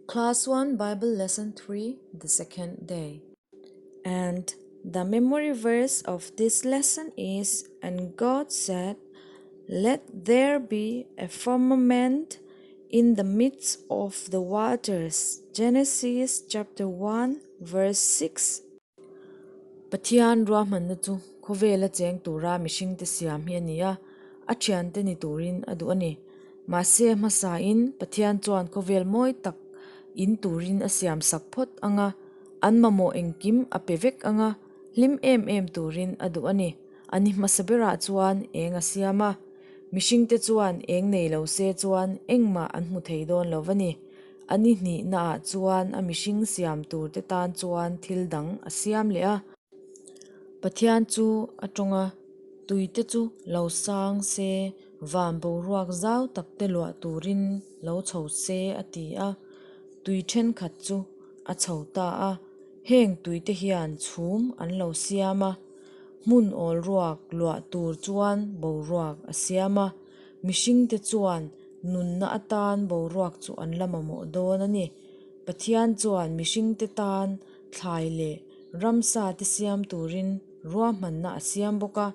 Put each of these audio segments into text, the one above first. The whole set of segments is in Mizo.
Class 1 Bible Lesson 3 The Second Day. And the memory verse of this lesson is And God said, Let there be a firmament in the midst of the waters. Genesis chapter 1 verse 6. Pathian ruahmanna chu khawvela cheng tura mihringte siam hi a ni a, a thiante ni turin a duh a ni. Mahse hmasain Pathian chuan khawvel mawi tak in turin a siam sak phawt ang a, an mamawh engkim a pe vek ang a, hlim em em turin a duh a ni. A ni hmasa berah chuan eng a siam a, mihringte chuan eng nei lo se chuan engmah an hmu thei dawn lo va ni. A ni hnihnaah chuan a mihring siam turte tan chuan thil dang a siam leh a. Pathian chu a tawng a, tuite chu lo sang se, van boruak zau takte luah turin lo chho se a ti a. Tui thenkhat chu a chho ta a, heng tuite hian chhum an lo siam a, hmun awl ruak luah tur chuan boruak a siam a. Mihringte chuan nunna atan boruak chu an la mamawh dawn a ni. Pathian chuan mihringte tan thlai leh ramsa te siam turin ruahmanna a siam bawk a.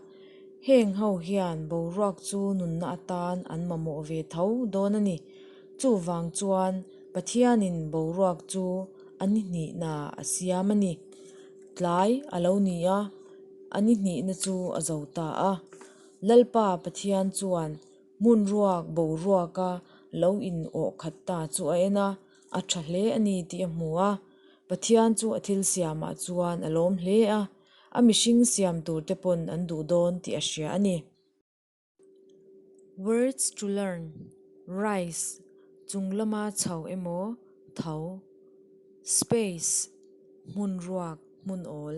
Heng ho hian boruak chu nunna atan an mamawh ve tho dawn a ni. Chuvang chuan Pathianin boruak chu a ni hnihna a siam a ni. Tlai a lo ni a, a ni hnihna chu a zo ta a. Lalpa Pathian chuan hmun ruak boruaka lo in awh khat ta chu a en a, a tha hle a ni tih a hmu a. Pathian chu a thil siamah chuan a lawm hle a, a mihring siam tur te pawn an duh dawn tih a hria a ni. Words to learn, Rise, chung lama chho emaw, tho, Space, hmun ruak, hmun awl.